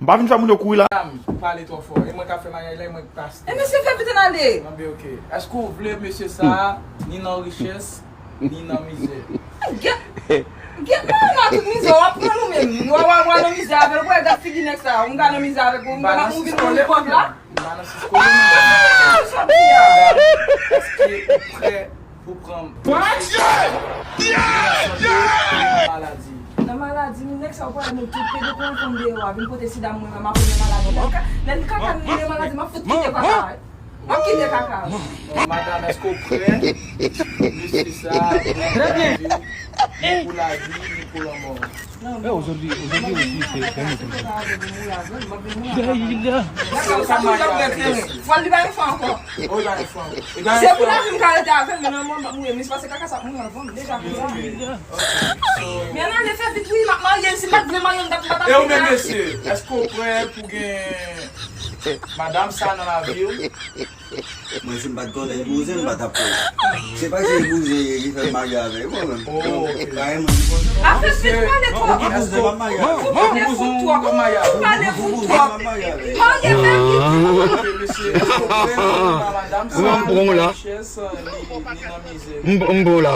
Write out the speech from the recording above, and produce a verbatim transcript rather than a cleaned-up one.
Pa vin fè moun yo kouri la. Madam, ou pale twò fò. E mwen k ap fè maryaj la, e mwen k pastè. E mesye fè vit ann ale. Anben, oke. Èske w vle mesye sa a, ni nan richès, ni nan mizè? Get, get nan tout mizè, w ap pran nou menm. W a, w a, w a nan mizè avè l, w a gad figi nèg sa a. M ka nan mizè avèk ou, m ka nan mizè avèk ou, m ka nan mizè avèk ou. M pa nan sis kole non. Ah, sa w di a? Èske ou prè pou pran m? Nan maladi. Nan maladi, nèg sa yo pral met tout pede pou yon fanm deyò a, vin pote sida mwen, m ap pran maladi. Lè l ka, lè l kaka m, li gen maladi, m ap fout kite kaka a. M ap kite kaka a. Bon, madanm, èske w prè pou mesye sa a pran maladi? Ni pou lavi, ni pou lanmò. Eh, aujourd'hui, aujourd'hui aussi, c'est un autre jour. Daïla. Fò li bay enfant ankò. Se pou lavi m ka rete avè l, men nan moman m ap mouri, men se paske kaka sa ap mouri anvan m deja konsa. Daïla. Men ann ale fè vit wi, m ap marye, si m pa t vle marye, m t ap, m pa t ap. E ou menm mesye, èske w prè pou gen madanm sa nan lavi w? Mwen, si m pa t konnen bouzen, m pa t ap konnen. Se pa se bouzen ki fè m marye avè l, mwen menm. Oh, ok. Bagay mwen, m konnen. Afè fèt pale twòp. Ki bouzen m ap marye avè l? Ou pale fout twòp. Ou pale fout twòp. Marye fè vit. M pran w la. M, m pran w la.